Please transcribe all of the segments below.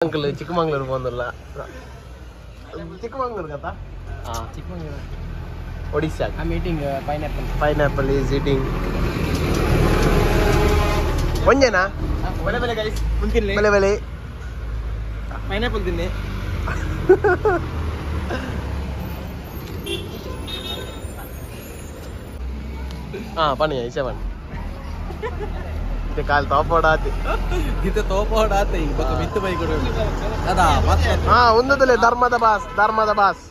Uncle Chikmagalur ಬಂದಲ್ಲ ಚಿಕ್ಕಮಂಗ್ಳೂರು ಕಥಾ Chikmagalur Odisha I eating pineapple pineapple is eating ಒಂಜೇನಾ ಬೆಲೆ ಬೆಲೆ ಗೈಸ್ ಬೆಲೆ ಬೆಲೆ ಪೈನಾಪಲ್ ತಿನ್ನಿ ಹಾ ಪಣಿ ಐಸೆ ಪಣಿ ಕಾಲು ತೋಪೋಡಾತಿ ಇತ್ತೆ ತೋಪೋಡಾತೆ ಬೊಕ ಮಿತ್ತು ಬೈ ಕೊಡು ಅದಾ ಮತ್ತೆ ಹಾ ಒಂದದಲ್ಲೇ ಧರ್ಮದ ಬಾಸ್ ಧರ್ಮದ ಬಾಸ್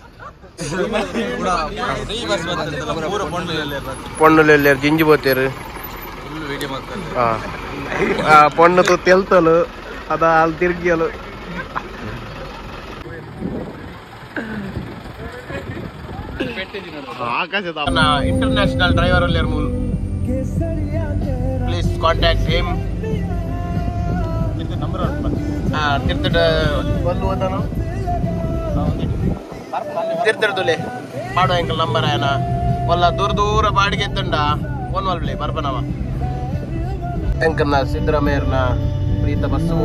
ಪೊಣ್ಣುಲೆಲ್ಲೇರು ಜಿಂಜಿ ಬೋತೇರು ಪೊಣ್ಣು ತೂ ತೆಲ್ತಲು ಅದ ಅಲ್ಲಿ ತಿರ್ಗಿಯಲು ಇಂಟರ್ನ್ಯಾಷನಲ್ ಡ್ರೈವರ್ ಅಲ್ಲಿ ಮೂಲು ಪ್ಲೀಸ್ ಕಾಂಟ್ಯಾಕ್ಟ್ ಹಿಮ್ ನಂಬರ್ ತಿರ್ತಡ ಒಂದು ಓದನು ತಿರ್ತಡ್ದುಲೆ ಪಾಡು ಎಂಕಲ್ ನಂಬರ್ ಆಯನ ಒಲ್ಲ ದೂರ ದೂರ ಬಾಡಿಗೆ ಎತ್ತಂಡ ಫೋನ್ ಮಲ್ಪ್ಲೆ ಬರ್ಪನವ ಎಂಕಲ್ನ ಸಿದ್ದರಾಮಯ್ಯರ್ನ ಪ್ರೀತ ಬಸ್ಸು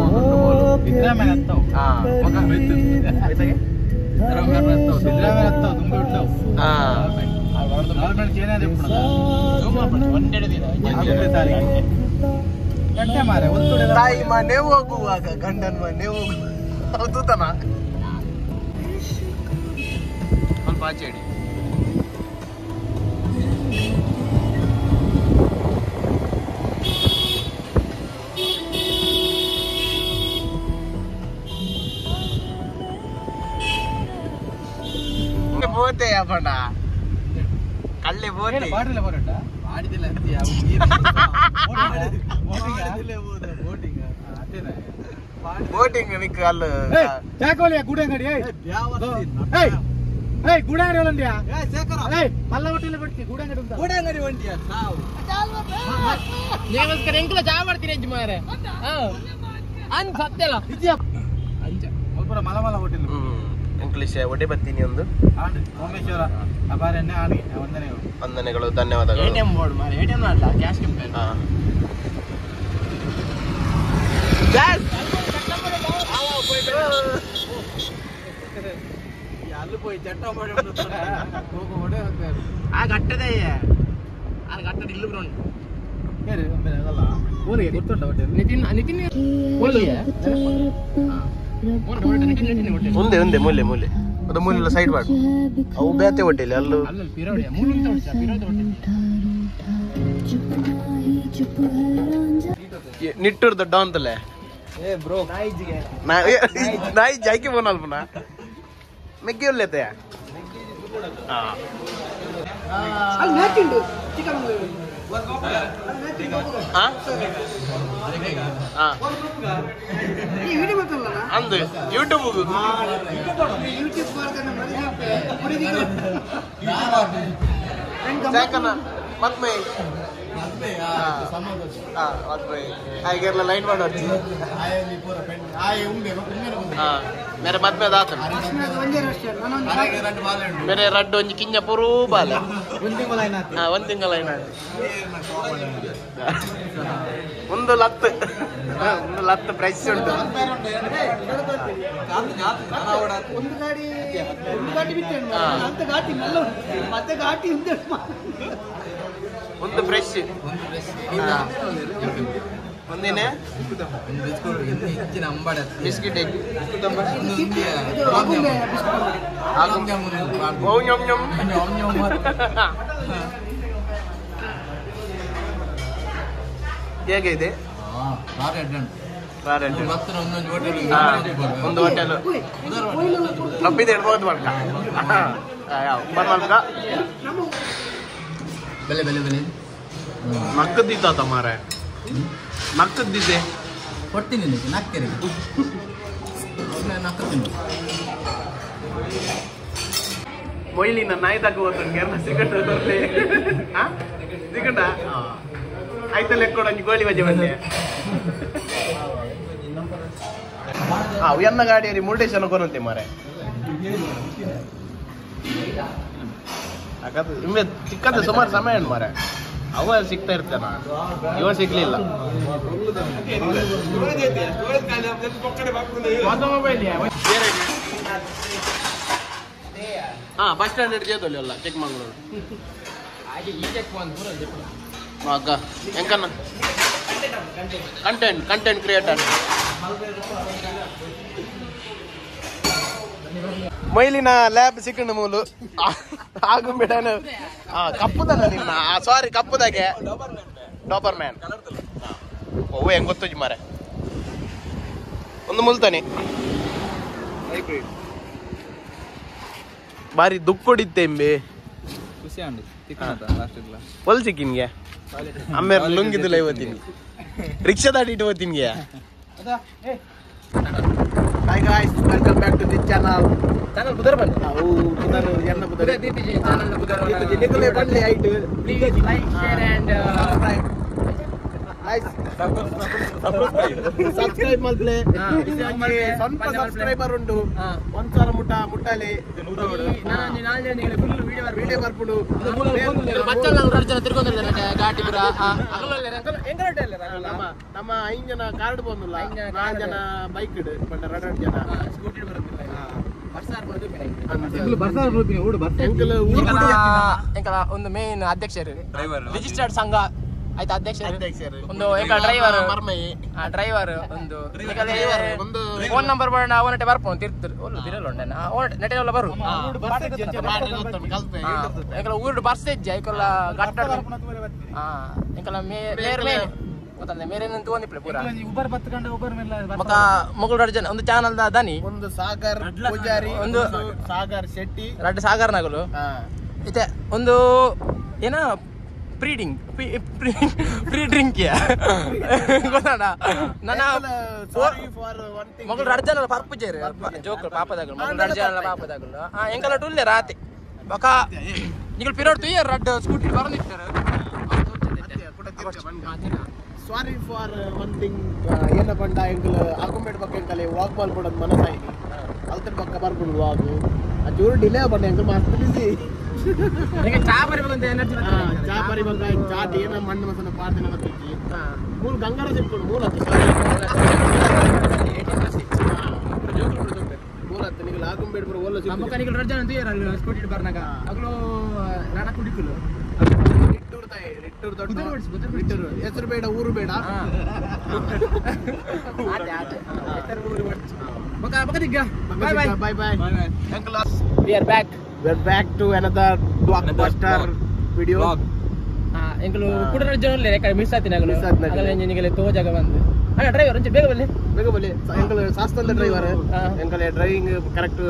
ತಾಯಿ ಮನೆ ಹೋಗುವಾಗ ಗಂಡನ ಮನೆ ಹೋಗುವ ಹೌದು ತನ ಸ್ವಲ್ಪ ಆಚೆ ಇಡಿ ಬೋತೆ ಅಪ್ಪಣ್ಣ ಕಳ್ಳೆ ಬೋತೆ ಬಾಡಿಲ್ಲ ಬರಟ ಬಾಡಿದಿಲ್ಲ ಅಂತೀಯ ಬೋಟಿಂಗ್ ನಿಕ್ ಅಲ್ಲ ಚಾಕೋಲಿಯ ಗೂಡಂಗಡಿ ಏಯ್ ಏಯ್ ಏಯ್ ಗೂಡಂಗಡಿ ಒಲಂಡಿಯಾ ಏಯ್ ಮಲ್ಲ ಹೋಟೆಲ್ ಬಿಡ್ತಿ ಗೂಡಂಗಡಿ ಉಂಟಾ ಗೂಡಂಗಡಿ ಒಂಟಿಯಾ ಸಾವು ನೇಮಸ್ಕರ ಎಂಕಲ ಚಾ ಮಾಡ್ತೀನಿ ಅಂಜಿ ಮಾರೆ ಅನ್ ಸತ್ಯಲ ಅಂಜ ಮುಲ್ಪುರ ಮಲ ಮಲ ಹೋಟೆಲ್ ಇಂಗ್ಲಿಷ್ ಒಡೆ ಬತ್ತೀನಿ ಒಂದು ಸೋಮೇಶ್ವರ ಅಪಾರಣ್ಯ ಆಣಿ ವಂದನೆಗಳು ವಂದನೆಗಳು ಧನ್ಯವಾದಗಳು ಎಟಿಎಂ ಬೋರ್ಡ್ ಮಾರೆ ಎಟಿಎಂ ಅಲ್ಲ ಕ್ಯಾಶ್ ಕಂಪೇರ್ ಆ ಕಟ್ಟದೆ ಆ ಕಟ್ಟಡ ಇಲ್ಲು ಬ್ರೋ ನಿತಿನ್ ನಿತಿನ್ ಒಂದೇ ಒಂದೇ ಮೂಲೆ ಮೂಲೆ ಅದು ಮೂಲೆ ಸೈಡ್ ಬಾಡ್ ಅವು ಬೇತೆ ಹೋಟೆಲ್ ಅಲ್ಲೂ ನಿಟ್ಟೂರ್ ದೊಡ್ಡ ಅಂತಲೇ ಏ ಬ್ರೋ ನಾಯಿ ಜಾಯ್ಕೆ ಫೋನ್ ಅಲ್ಪನ ಮೆಗ್ಗಿ ಒಳ್ಳೆತೆ ಅಂದು ಯೂಟ್ಯೂಬ್ ಮತ್ಮೈ ಆಯ್ಗೆಲ್ಲ ಲೈನ್ ಮಾಡೋ ಮೇರೆ ಮದ್ಮೆ ದಾತ ಮೇರೆ ರಡ್ಡು ಒಂಜಿ ಕಿಂಜ ಪೂರೂ ಬಾಲ ಒಂದು ತಿಂಗಳ ಒಂದು ಲತ್ತು ಒಂದು ಲತ್ತು ಫ್ರೆಶ್ ಉಂಟು ಒಂದು ಗಾಡಿ ಒಂದು ಗಾಡಿ ಬಿಟ್ಟೆ ಅಂತ ಘಾಟಿ ಮಲ್ಲ ಮತ್ತೆ ಘಾಟಿ ಒಂದು ಫ್ರೆಶ್ ಒಂದೇನೆ ಬಿಸ್ಕಿಟ್ ಹೇಗೆ ಇದೆ ಒಂದು ಹೋಟೆಲ್ ರಬ್ಬಿದೆ ಇಡ್ಬೋದು ಮಲ್ಕ ಮಲ್ಕ ಬೆಲೆ ಬೆಲೆ ಬೆಲೆ ನಕ್ಕದ್ದಿತ್ತ ಮಾರೆ ನಕ್ಕದ್ದಿದ್ದೆ ಕೊಡ್ತೀನಿ ನಿನಗೆ ನಾಲ್ಕೇರಿ ನಕ್ಕತ್ತೀನಿ ಮೊಯ್ಲಿನ ನಾಯಿ ತಗೋ ಸಿಗಂಡ ಸಿಗಂಡ ಆಯ್ತಲ್ಲ ಕೊಡ ಗೋಳಿ ಬಜೆ ಬಂದೆ ಎನ್ನ ಗಾಡಿಯಲ್ಲಿ ಮುರುಡೇಶ್ವರ ಕೊರಂತೆ ಮಾರೆ ಚಿಕ್ಕದ ಸುಮಾರು ಸಮಯ ಉಂಟು ಮಾರೆ ಅವ ಸಿಗ್ತಾ ಇರ್ತಾನ, ಇವ ಸಿಗ್ಲಿಲ್ಲ. ಹಾ ಬಸ್ ಸ್ಟ್ಯಾಂಡ್ ಹಿಡಿಯೋದಲ್ಲ ಅಲ್ಲ ಚಿಕ್ಕಮಗಳೂರು. ಅಕ್ಕ ಎಂಕನ್ನ ಕಂಟೆಂಟ್ ಕಂಟೆಂಟ್ ಕ್ರಿಯೇಟರ್. ಮೈಲಿನ ಲ್ಯಾಬ್ ಸಿಕ್ಕಂಡು ಮೂಲು ಆಗುಂಬಿಡಾನ ಕಪ್ಪುದಲ್ಲ ನಿನ್ನ, ಸಾರಿ ಕಪ್ಪುದಾಗೆ ಡಾಬರ್ ಮ್ಯಾನ್. ಓ ಹೆಂಗ್ ಗೊತ್ತುಜಿ ಮಾರೆ ಒಂದು ಮುಲ್ತಾನೆ ಬಾರಿ ದುಃಖ ಎಂಬೆ ಒಲ್ ಸಿಕ್ಕಿನ್ಗೆ ಅಮ್ಮೇರ್ ಲುಂಗಿದಿಲ್ಲ ಇವತ್ತಿನ ರಿಕ್ಷಾ ದಾಟಿ ಇಟ್ಟು ಹೋಗ್ತೀನಿ. Hi guys, welcome back to the channel. Channel Pudar bandi. Oh, Pudar enna Pudar. Deepiji channel Pudar. Deepiji nikule bandi height. Please like, share and subscribe. Nice. Subscribe malple. Sonpa subscriber undu. 1000 mutta muttale. Nanu naalu jana nigale full video video barpudu. ಬಚ್ಚಲ್ಲ ಎರಡು ಜನ ತಿರ್ಗೊಂದಿದ್ದಾರೆ ಘಾಟಿ ಪುರ. ಅಗಲಲ್ಲ ಎಂಗರಟೆ ನಮ್ಮ ನಮ್ಮ 5 ಜನ card ಬಂದಿಲ್ಲ, 4 ಜನ bike ಇಡು ಪಂಡ 2 ಜನ ಸ್ಕೂಟಿ ಬರುತ್ತಿಲ್ಲ. ಒಂದು ಮೇನ್ ಅಧ್ಯಕ್ಷರು ರಿಜಿಸ್ಟರ್ಡ್ ಸಂಘ ಆಯ್ತಾ, ಅಧ್ಯಕ್ಷರು ಒಂದು ಡ್ರೈವರ್ ಡ್ರೈವರ್ ಒಂದು ಫೋನ್ ನಂಬರ್ ಬರೋಣ ಅವನಟೆ ಬರ್ಪೋಣ ತಿರ್ತಿರು ಒಲ್ಲು ಬಿರಲ್ಲ ಉಂಡೆ ನೆಟೆ ಎಲ್ಲ ಬರು ಎಂಕಲ ಊರು ಬರ್ಸ್ ಹೆಜ್ಜೆ ಐಕೊಲ್ಲ ಗಟ್ಟ ಎಂಕಲ ಮೇರ್ ಮೇನ್ ಗೊತ್ತಂದ್ರೆ ಮೇರೇನು ತಗೊಂಡಿಪ್ಲೆ ಪೂರ ಮಕ್ಕ ಮೊಗಲ್ ಜನ ಒಂದು ಚಾನಲ್ ದನಿ ಒಂದು ಸಾಗರ್ ಪೂಜಾರಿ ಒಂದು ಸಾಗರ್ ಶೆಟ್ಟಿ ರಡ್ಡು ಸಾಗರ್ ನಗಲು ಇತ್ತೆ ಒಂದು ಏನ ಪ್ರೀಡಿಂಗ್ ಪ್ರೀ ಡ್ರಿಂಕ್ ಗೊತ್ತಾಡ ನನ್ನ ಮಗಳು ರಡ್ಡು ಜನ ಪರ್ಪುಜೇರು ಜೋಕರು ಪಾಪದಾಗಲು ಮಗಳು ರಡ್ಡು ಜನ ಪಾಪದಾಗಲು ಎಂಕಲ ಟುಲ್ಲೆ ರಾತಿ ಬಕ ನಿಗಳು ಪಿರೋಡ್ ತುಯ್ಯರ್ ರಡ್ಡು ಸ್ಕೂಟಿ ಬರಂದಿರ್ತಾರೆ. ಸಾರಿ ಫಾರ್ ಒನ್ ಥಿಂಗ್ ಏನ ಪಂಡ ಎಂಕಲ್ ಆಗುಂಬೆಡ್ ಪಕ್ಕ ಎಂಕಲೆ ವಾಕ್ ಬಾಲ್ ಕೊಡೋದು ಮನಸ್ಸಾಯ್ತು ಅಲ್ತನ ಪಕ್ಕ ಬರ್ಬೋದು ವಾಕು ಆ ಚೂರು ಡಿಲೇ ಪಂಡ ಎಂಕಲ್ ಮಸ್ತ್ ಬಿಸಿ ಚಾ ಬರಿಬೇಕಂತ ಎನರ್ಜಿ ಚಾ ಬರಿಬೇಕ ಚಾ ಏನ ಮಣ್ಣು ಮಸನ ಪಾರ್ದಿನ ಬರ್ತಿದ್ವಿ ಮೂರು ಗಂಗಾರ ಸಿಕ್ಕೊಂಡು ಮೂರು ಹತ್ತು ಮೂರು ಹತ್ತು ನಿಗಲ್ ಆಗುಂಬೆಡ್ ಬರೋ ಓಲ ನಮ್ಮ ನಿಗಲ್ ರಡ್ಡು ಜನ ತುಯ್ಯರ್ ಸ್ಕೂಟಿ ಬರ್ನಾಗ ಅಗಲು ನಡ ಕುಡಿಕಲು ಹೆಸರು ಬೇಡ ಊರು ಬೇಡ. Bye bye. We are back. We are back to another blockbuster video. ಎಂಕಲು ಕುಡರ ಜನ ಉಲ್ಲೇರು ಮಿಸ್ ಆತಿನ ಅಗಲು ಅಗಲ ನಿಗಲೆ ತೋ ಜಾಗ ಬಂದು ಅಣ್ಣ ಡ್ರೈವರ್ ಒಂಚೂರು ಬೇಗ ಬಲ್ಲಿ ಬೇಗ ಬಲ್ಲಿ ಎಂಕಲು ಶಾಸ್ತ್ರದ ಡ್ರೈವರ್ ಎಂಕಲೆ ಡ್ರೈವಿಂಗ್ ಕರೆಕ್ಟ್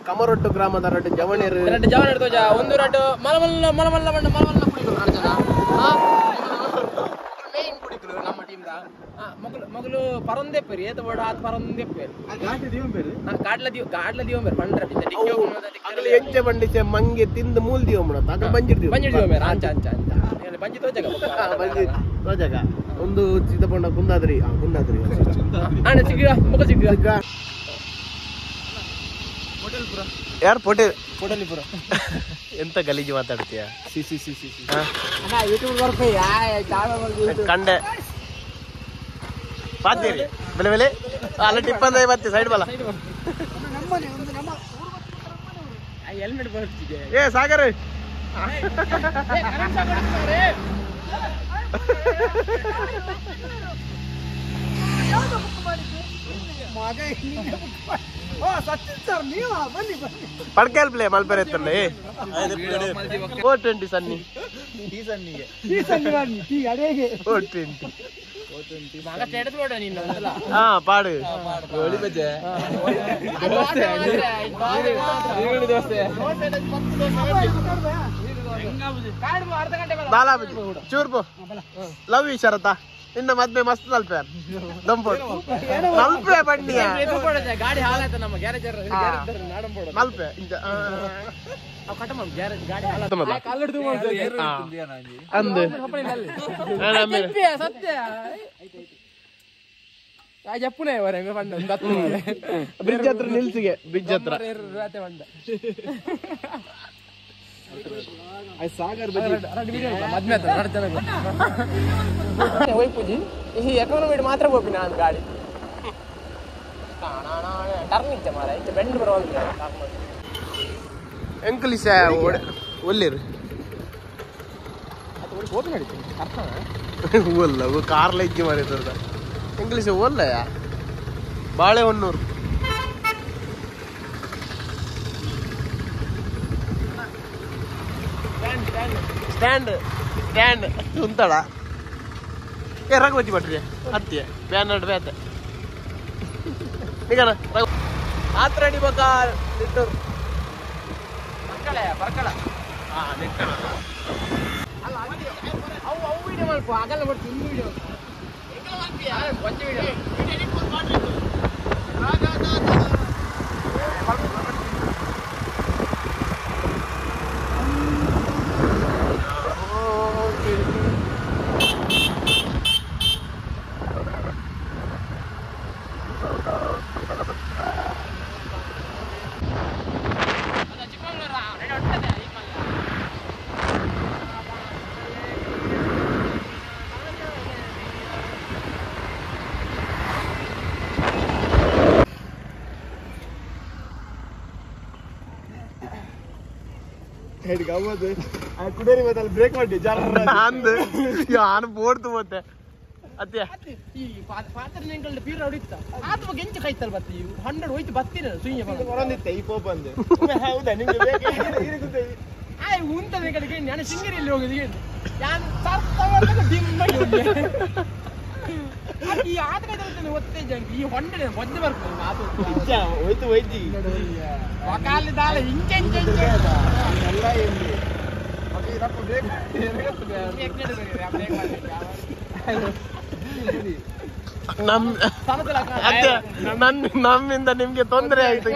ಕಮರೊಟ್ಟು ಗ್ರಾಮದ ರಡ್ಡು ಜವಣೇರು ರಡ್ಡು ಜವಣೇರು ತೋಜ ಒಂದು ರಡ್ಡು ಮಲಮಲ್ಲ ಮಲಮಲ್ಲ ಬಣ್ಣ ಮಲಮಲ್ಲ ಕುಡಿಕಲು ರಡ್ಡು ಜನ ಮೇನ್ ಕುಡಿಕಲು ನಮ್ಮ ಟೀಮ್ the ಮಗಳು ಮಗಳು ಪರಂದೆ ಪೇರು ಏತ ಬೋಡ ಆತ ಪರಂದೆ ಪೇರು ಗಾಡ್ಲ ದಿವ ಗಾಡ್ಲ ದಿವ ಮೇರ್ ಪಂಡ್ರ ಅಗಲ ಎಂಚೆ ಬಂಡಿಚೆ ಮಂಗೆ ತಿಂದು ಮೂಲ್ ದಿವ ಮುಣ ತಾಕ ಬಂಜಿರ್ ದಿವ ಬಂಜಿರ್ ದಿವ ಮೇರ್ ಅಂಚ ಅಂಚ ಅಂಚ ಬಂಜಿ ತೋಜಗ ಬಂಜಿ ತೋಜಗ ಒಂದು ಚಿತ್ತಪಂಡ ಕುಂದಾದ್ರಿ ಕುಂದಾದ್ರಿ ಅಣ್ಣ ಸಿಗ್ಗ ಮುಖ ಸಿಗ್ಗ ಯಾರು ಪೋಟೆ ಪೋಟಲಿಪುರ ಎಂತ ಗಲೀಜು ಮಾತಾಡ್ತೀಯ? ಸಿ ಸಿ ಸಿ ಸಿ ಕಂಡೆ ಪಾತೀರಿ ಬೆಲೆ ಬೆಲೆ ಅಲ್ಲ ಟಿಪ್ಪಂದ ಬತ್ತಿ ಸೈಡ್ ಬಲ ಏ ಸಾಗರ್ ಪಡ್ಕೇಲ್ ಪ್ಲೇ ಮಲ್ಪೆರೆ ಎತ್ತಂಡೆ 420 ಸನ್ನಿ 420 ಹಾ ಪಾಡು ಚೂರ್ಪು ಲವ್ you ಶರತ ನಿನ್ನ ಮದ್ವೆ ಮಸ್ತ್ ನಲ್ಪೆ ದಂಪೋಡು ನಲ್ಪೆ ಬಣ್ಣಿಯ ಗಾಡಿ ಹಾಳಾಯ್ತು ನಮ್ಮ ಗ್ಯಾರೇಜ್ ನಲ್ಪೆ ಅಂದು ಸತ್ಯ ಬ್ರಿಡ್ಜ್ ಹತ್ರ ನಿಲ್ಸಿಗೆ ಬ್ರಿಡ್ಜ್ ಹತ್ರ ಪೂಜಿ ಈ ಎಕಾನಮಿ ಮಾತ್ರ ಹೋಗಿ ನಾನು ಗಾಡಿ ಟರ್ನ್ ಇತ್ತೆ ಮಾರ ಇತ್ತೆ ಬೆಂಡ್ ಬರುವಂತ ಎಂಕಲಿ ಒಲ್ಲಿರು ಓಲ್ಲ ಕಾರ್ ಲೈಜ್ಜಿ ಮಾರಿದ ಇಂಗ್ಲೀಷ್ ಓಲ್ಲಯ ಬಾಳೆಹೊನ್ನೂರು ಸ್ಟ್ಯಾಂಡ್ ಸ್ಟ್ಯಾಂಡ್ ಉಂತಳ ಏ ರಘುಪತಿ ಭಟ್ರಿ ಅತ್ತಿಯ ಬ್ಯಾನರ್ ಬೇತೆ ನಿಗನ ಆತ್ರ ಅಡಿಬೇಕ ಬರ್ಕಳ ಬರ್ಕಳ ಹಾ ನಿಟ್ಟಣ ಅಲ್ಲ ಅವು ಅವು ವಿಡಿಯೋ ಮಲ್ಪ ಆಗಲ್ಲ ಬಟ್ ಒಂದು ವಿಡಿಯೋ ಒಂಜಿ ವಿಡಿಯೋ ಯಾನು ಬೋರ್ದು ಮತ್ತೆ ಅತ್ತೆ ಈ ಪಾತ್ರೆ ನೆಂಕಲ್ಡ್ ಪೀರ ಹೊಡಿತ ಆತ ಬಗ್ಗೆ ಎಂಚ ಕೈತಲ್ ಬತ್ತಿ 100 ಹೋಯ್ತು ಬತ್ತೀರ ಸುಯ್ಯ ಹೊರೊಂದಿತ್ತೆ ಈ ಪೋಪ್ ಅಂದೆ ಹೌದಾ ನಿಮಗೆ ಆಯ್ ಉಂತದ ಕಡೆಗೆ ನಾನು ಸಿಂಗರಿಯಲ್ಲಿ ಹೋಗಿದ್ದು ನಾನು ಸರ್ತ ಡಿಮ್ ಈ ಆತ ಕೈತಲ್ ಒತ್ತೆ ಜಂಕ್ ಈ 100 ಒದ್ದೆ ಬರ್ತದೆ ಆತ ಹೋಯ್ತು ಹೋಯ್ತಿ ವಕಾಲಿ ದಾಲ ಇಂಚೆ ಇಂಚೆ ಇಂಚೆ ಎಲ್ಲ ಎಲ್ಲಿ ನಮ್ಮಿಂದ ನಿಮ್ಗೆ ತೊಂದರೆ ಆಯ್ತು.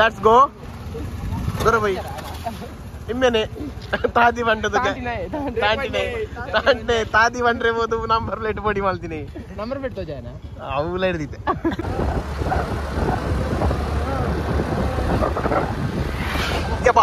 Let's go ದೊರಬೈ ಇಮ್ಮೇನೆ ತಾದಿ ಬಂಡದ ತಾಂಟಿನೆ ತಾಂಟೆ ತಾದಿ ಬಂಡ್ರೆ ಬೋದು ನಂಬರ್ ಪ್ಲೇಟ್ ಪೊಡಿ ಮಾಡ್ತೀನಿ. ನಂಬರ್ ಪ್ಲೇಟ್ ತೋಜಾನ ಅವುಲ ಹಿಡ್ದಿದ್ದೆ. ಯಪ್ಪ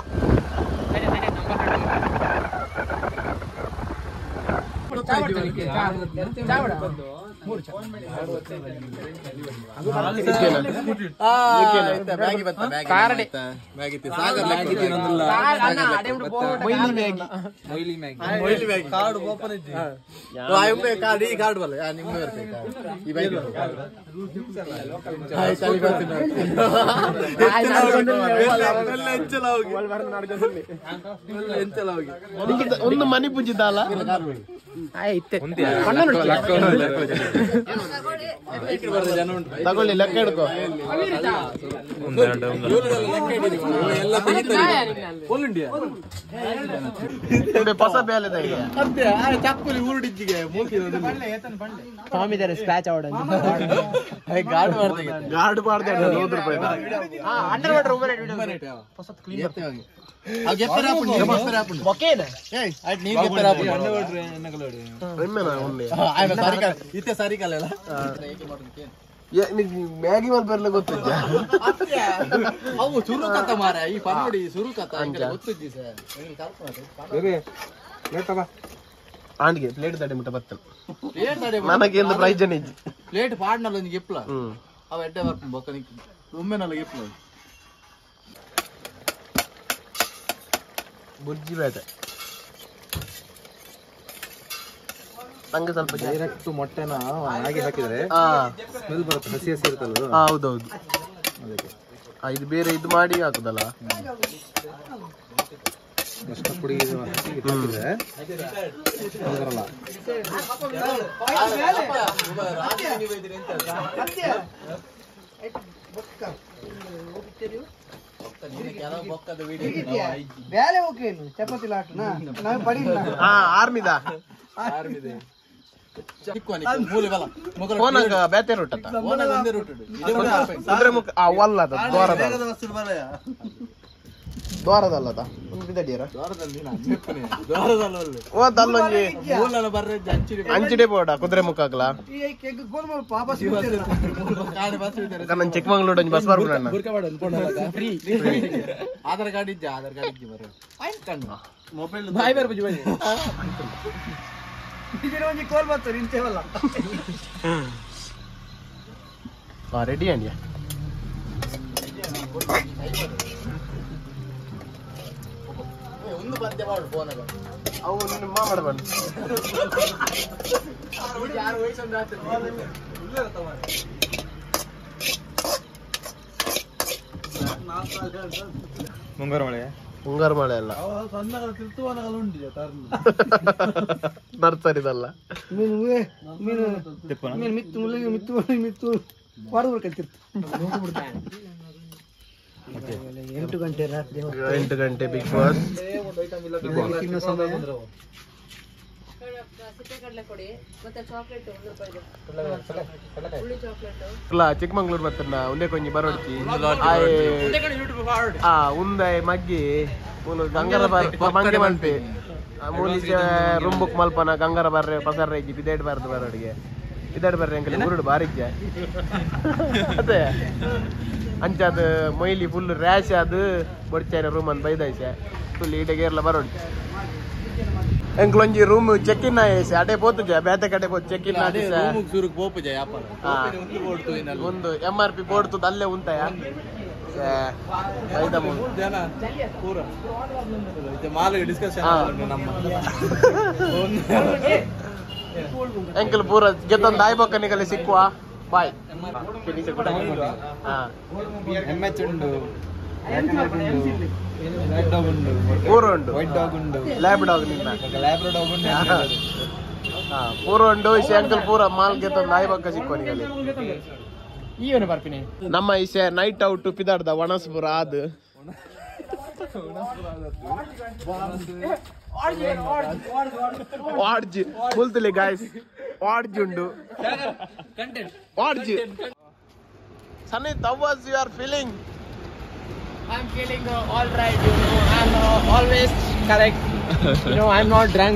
ಒಂದು ಮನಿ ಪೂಜಿದ್ದಲ್ಲ ತಗೊಳ್ಳಿ ಲೆಕ್ಕ ಹಿಡ್ಕೊ. ಹೊಸ ಬೇಲೆ ಗಾರ್ಡ್ ಮಾಡ್ದೆ 100 ರೂಪಾಯಿ. ಮ್ಯಾಗಿ ಮಲ್ಪೆರ್ಲ ಗೊತ್ತಿದ್ದ ಅವು ಸುರುಕತ ಮಾರ ಈ ಪನ್ನೋಡಿ ಸುರುಕತ ಗೊತ್ತಿದ್ದಿ ಸರ್. ಆಂಡಿಗೆ ಪ್ಲೇಟ್ ತಡೆ ಮುಟ್ಟ ಬತ್ತಲ್ ನನಗೆ ಒಂದು ಪ್ರೈಜ್ ಇಜ್ಜಿ ಪ್ಲೇಟ್ ಪಾಡ್ನಲ್ಲ ಒಂಜಿ ಗೆಪ್ಲ ಅವ ಎಡ್ಡೆ ಬರ್ಪುಂಡು ಬೊಕ್ಕ ನಿಕ್ ಒಮ್ಮೆನಲ್ಲ ಗೆಪ್ಲ ಬುರ್ಜಿ ಬೇಟೆ ನಂಗೆ ಸ್ವಲ್ಪ ಡೈರೆಕ್ಟ್ ಮೊಟ್ಟೆನ ಹಾಗೆ ಹಾಕಿದ್ರೆ ಸ್ಮೆಲ್ ಬರುತ್ತೆ, ಹಸಿ ಹಸಿ ಇರುತ್ತಲ್ಲ. ಹೌದೌದು, ಇದು ಬೇರೆ ಇದು ಮಾಡಿ ಹಾಕುದಲ್ಲ. ಅಷ್ಟು ಪುಡಿ ಹಾಕಿದ್ರೆ ಬರಲ್ಲ. ಆರ್ಮಿದ ಬೇತೆ ರೂಟ್ ದ್ವಾರದಲ್ಲದ ಒಂದು ಬಿದಡಿಯರ ಓ ದಲ್ಲೊಂಜಿ ಅಂಚಿಡೆ ಬೋಡ ಕುದುರೆ ಮುಖಾಗ್ಲ ನಾನು ಚಿಕ್ಕಮಂಗ್ಳೂರು ಒಂಜಿ ಬಸ್ ಬರ್ಬೋದು. ಆಧಾರ್ ಕಾರ್ಡ್ ಇಜ್ಜ, ಆಧಾರ್ ಕಾರ್ಡ್ ಇಜ್ಜಿ ಬರೋ ಮೊಬೈಲ್ ಬಾಯ್ ಬರ್ಪುಜಿ ಬಾಯ್. ಕೋಲ್ ಬರ್ತಾರೆ ಇಂಚೇವಲ್ಲ. ರೆಡಿ ಅಂಡಿಯ ಒಂದು ಪದ್ಯ ಮಾಡು ಫೋನ್ ಅವು ನಿಮ್ಮ ಮಾಡಬಾರ್ದು. ಮುಂಗಾರು ಮಳೆ, ಮುಂಗಾರು ಮಳೆ ಅಲ್ಲ, ನರ್ಸರಿದಲ್ಲ. ಮಿತ್ತು ಮಿತ್ತು ಮಿತ್ತು 8 ಗಂಟೆ ರಾತ್ರಿ 8 ಗಂಟೆ ಬಿಗ್ ಬಾಸ್. ಚಿಕ್ಕಮಂಗ್ಳೂರ್ ಬತ್ತಣ್ಣ ಒಂದೇ ಕೊಂಜಿ ಬರೋಡ್ಚಿ ಆ ಉಂದಾಯ ಮಗ್ಗಿ ಮೂಲು ಗಂಗರ ಮಂಗೆ ಮಲ್ಪೆ ಮೂಲಿಚ ರೂಮ್ ಬುಕ್ ಮಲ್ಪನ ಗಂಗರ ಬರ್ರೆ ಪಸರ್ರೆ ಇಜ್ಜಿ ಬಿದೇಡ್ ಬಾರ್ದು ಬರೋಡಿಗೆ ಬಿದೇಡ್ ಬರ್ರೆ ಅಂಕಲ್ ಊರುಡು ಬಾರಿಜ್ಜ ಅದೇ ಅಂಚಾದ ಮೊಯ್ಲಿ ಫುಲ್ ರ್ಯಾಶ್ ಅದು ಬೊಡ್ಚಾರ ರೂಮ್ ಅಂತ ಬೈದಾಯ್ಸೆ ಫುಲ್ ಈಡೆಗೇರ್ಲ ಬರೋಡ್ಚಿ ಎಂಕ್ಲೊಂಜಿ ರೂಮ್ ಚೆಕ್ ಇನ್ ಆಯೇಸೆ ಅಡೆ ಪೋತುಜ ಬೇತೆ ಕಡೆ ಪೋತು ಚೆಕ್ ಇನ್ ಆದಿಸ ಸೂರುಗ್ ಪೋಪುಜ ಯಾಪಲ ಒಂದು ಎಂ ಆರ್ ಪಿ ಬೋರ್ಡ್ ತುದು ಅಲ್ಲೇ ಉಂಟಾಯ ಜನ ಪೂರ ಮಾಲಿಗೆ ಡಿಸ್ಕಷನ್ ನಮ್ಮ ಎಂಕಲ್ ಪೂರ ಗೆತ್ತೊಂದು ಆಯ್ಬೊಕ್ಕನಿಗಲ್ಲಿ ಸಿಕ್ಕುವ ಬಾಯ್. ಎಂ ಎಚ್ ಉಂಡು, ಪೂರ ಉಂಡು, ವೈಟ್ ಡಾಗ್ ಉಂಡು, ಲ್ಯಾಬ್ ಡಾಗ್ ನಿನ್ನ ಲ್ಯಾಬ್ರೋ ಡಾಗ್ ಉಂಡು, ಪೂರ ಉಂಡು. ಅಂಕಲ್ ಪೂರ ಮಾಲ್ ಗೆತ್ತೊಂದು ಆಯ್ಬೊಕ್ಕ ಸಿಕ್ಕುವ. ಈವನ ಬರ್ಪಿನಿ ನಮ್ಮ ಇಸೆ ನೈಟ್ ಔಟ್ ಪಿದಾಡ್ದ ಒಣಸ್ಪುರ ಅದು ವಾಡ್ಜ್ ಮುಲ್ತಲಿ ಗಾಯ್ಸ್, ವಾಡ್ಜ್ ಉಂಡು ವಾಡ್ಜ್. Sanith, how was you are feeling? I am feeling all right, you know. I am always correct. You know, I am not drunk.